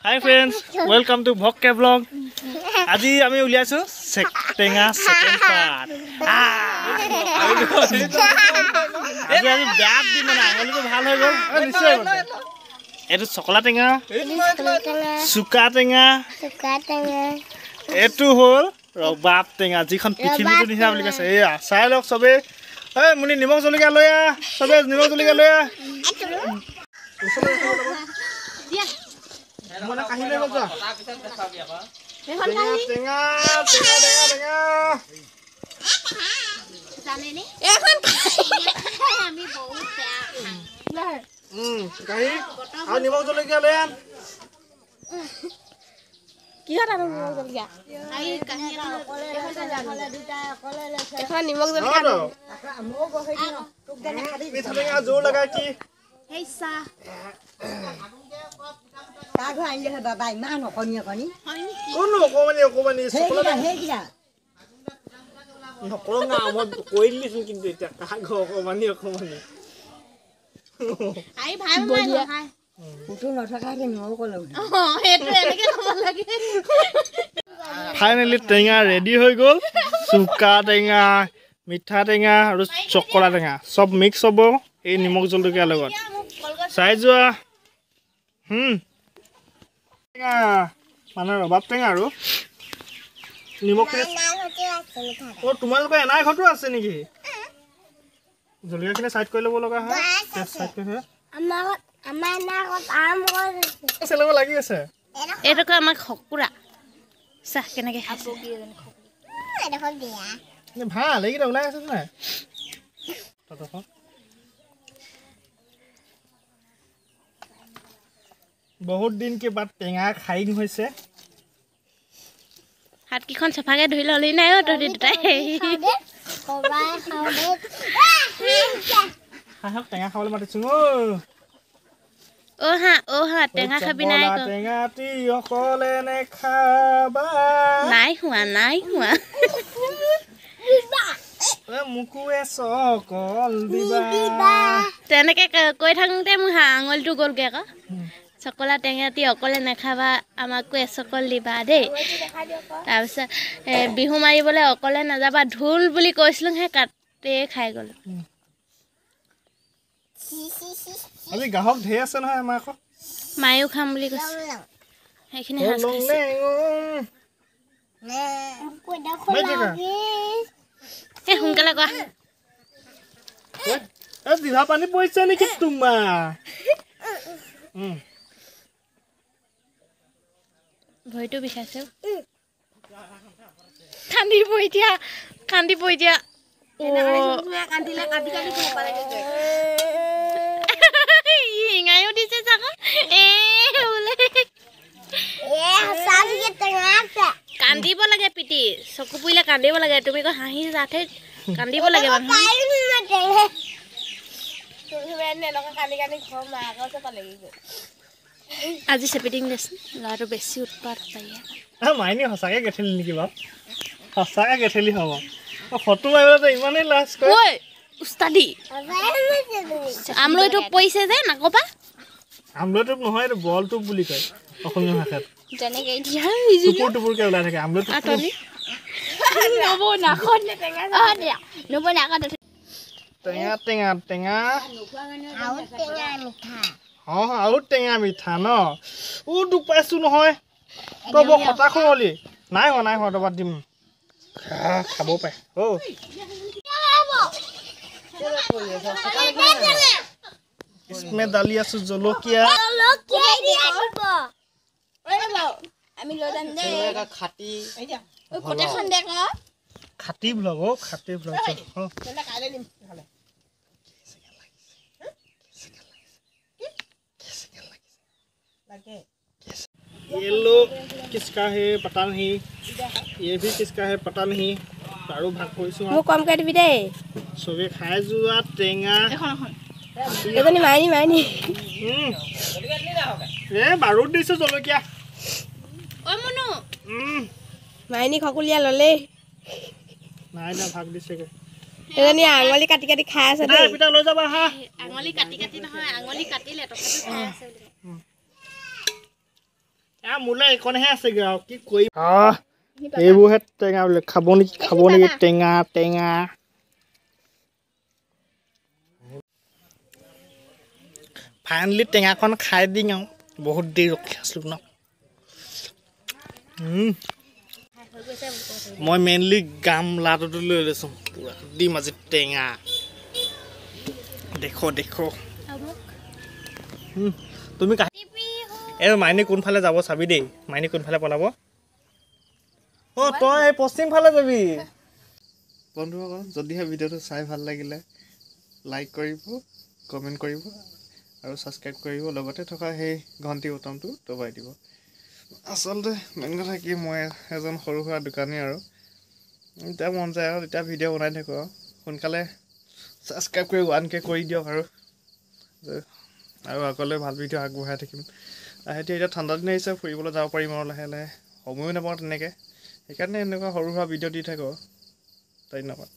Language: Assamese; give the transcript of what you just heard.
Hi friends, welcome to Bhokke vlog. আজি আমি উলিয়াইছো টেঙা ছেকেণ্ড পাৰ্ট। আজি আজি বেয়া দিন মানে আঙুলিটো ভাল হৈ গ'ল। নিশ্চয় এইটো চকলা টেঙা, চুকা টেঙা, এইটো হ'ল ৰবাব টেঙা, যিখন পৃথিৱীটো নিচিনা বুলি কৈছে। এয়া চাই লওক চবেই। এই মুনি নিমখ জলকীয়া লৈ আহ, চবে নিমখ জলকীয়া লৈ আহ। মানে কাহি লৈ গ'ল যোৱা। টেঙা টেঙা টেঙা টেঙা। কাহি আৰু নিমখ জলকীয়া লৈ আন। কিহত আনো নিমখ জলকীয়া? এখন নিমখ জলকীয়া মিঠা টেঙা জোৰ লগাই কি ফাইনেলি টেঙা ৰেডি হৈ গ'ল। চুকা টেঙা, মিঠা টেঙা আৰু চকলা টেঙা চব মিক্স হ'ব এই নিমখ জলকীয়াৰ লগত। চাই যোৱা। টেঙা মানে ৰবাব টেঙা আৰু নিমখ। অ' তোমালোকৰ এনাই ঘৰতো আছে নেকি? জলকীয়াখিনি চাইড কৰি ল'ব লগা হয়। চাইড কৰি লাগি আছে। এইটোকে আমাক খকুৰা চাহ কেনেকে খাইছে। ভাল এইকেইটা ওলাই আছে নাই? বহুত দিন के बाद টেঙা খাই হৈছে। হাতকেইখন চাফাকে ধুই ললি নাই অ' তহঁতি দুটাই? টেঙা খাবলৈ মাতিছো। অ' হা, অ' হা, টেঙা খাবি নাই? টেঙাটি অকলে নেখাবা। নাই হোৱা, নাই হোৱা। মোকো এচকল দিবা। তেনেকে কৈ থাকোঁতে মোৰ আঙুলিটো গ'লগে আকৌ। চকলা টেঙাটি অকলে নাখাবা, আমাকো এচকল দিবা দেই। তাৰপিছত বিহু মাৰিবলৈ অকলে নাযাবা, ঢোল বুলি কৈছিলোঁ, সেই কাতে খাই গ'লো। আজি গ্ৰাহক ঢেৰ আছে নহয় আমাৰ আকৌ। মায়েও খাম বুলি কৈছে, সেইখিনি সাজ খাইছে। এই সোনকালে কোৱা। জিভা পানী পৰিছে নেকি তোমাৰ? ভৰিটো বিষাইছে। কান্দিব এতিয়া, কান্দিব এতিয়া। শিঙাইও দিছে চাগে। কান্দিব লাগে, পিটি চকু পুৰিলে কান্দিব লাগে। তুমি আকৌ হাঁহি যাতে কান্দিব লাগে মানুহ। আজি চেপি দিম দেচোন, ল'ৰাটো বেছি উৎপাত পায়। মাইনী সঁচাকে গেঠেলি নেকি বাৰু? সঁচাকে গেঠেলি হ'ব। ফটো মাৰিবলৈ ইমানেই লাজ কৰে। ঐ উস্তাদি, আমলৈ টোপ পৰিছে যে নাকপা। আমলৈ টোপ নহয়, এইটো বল টোপ বুলি কয় অসমীয়া ভাষাত। যেনেকে এতিয়া টুপুৰ টুপুৰকে ওলাই থাকে আমলৈ টোপ। টেঙা টেঙা টেঙা আৰু টেঙা মিঠা ন। দুখ পাইছো নহয়। তই বৰ হতাশ হলি। নাই হোৱা, নাই হোৱা, তই দিম খাব পাই। অ' इसमें डाली আছো জলকীয়া। খাটি ব্লগ, অ' খাটি ব্লগ। ये लोग किसका है पता नहीं, ये भी किसका है पता नहीं। আৰু ভাগ কৰিছো। মোক কমকৈ দিবি দেই। চবে খাই যোৱা টেঙা। এজনী মাইনী, মাইনী। এ বাৰুদ দিছো জলকীয়া। ঐ মুনু, মাইনী খকুলীয়া ল'লেই। নাই নাই, ভাগ দিছেগৈ। এজনী আঙুলি কাটি কাটি খাই আছে দেই। পিতা লৈ যাবা। হা, আঙুলি কাটি কাটি নহয়, আঙুলি কাটিলে তথাপিও খাই আছে বুলি। মোলৈ এইকণহে আছেগৈ আৰু কি কৰিম। এইবোৰহে টেঙা বোলে, খাব নেকি খাব নেকি টেঙা টেঙা। ফাইনেলি টেঙাখন খাই দিম আৰু, বহুত দেৰি ৰখি আছিলোঁ ন। মই মেইনলি গামলাটোতো লৈ লৈছোঁ, পূৰা দিম আজি টেঙা। দেখো দেখো তুমি এই মাইনী কোনফালে যাব চাবি দেই, মাইনী কোনফালে পলাব। অ' তই এই পশ্চিম ফালে যাবি। বন্ধুসকল, যদিহে ভিডিঅ'টো চাই ভাল লাগিলে লাইক কৰিব, কমেণ্ট কৰিব আৰু ছাবস্ক্ৰাইব কৰিব, লগতে থকা সেই ঘণ্টি বুটামটো দবাই দিব। আচলতে মেইন কথা কি, মই এজন সৰু সুৰা দোকানী আৰু এতিয়া মন যায় আৰু তেতিয়া ভিডিঅ' বনাই থাকোঁ আৰু। সোনকালে ছাবস্ক্ৰাইব কৰি 1K কৰি দিয়ক আৰু, আৰু আগলৈ ভাল ভিডিঅ' আগবঢ়াই থাকিম। এতিয়া এতিয়া ঠাণ্ডা দিন আহিছে, ফুৰিবলৈ যাব পাৰিম আৰু লাহে লাহে, সময়ো নাপাওঁ তেনেকৈ, সেইকাৰণে এনেকুৱা সৰু সুৰা ভিডিঅ' দি থাকোঁ। ধন্যবাদ।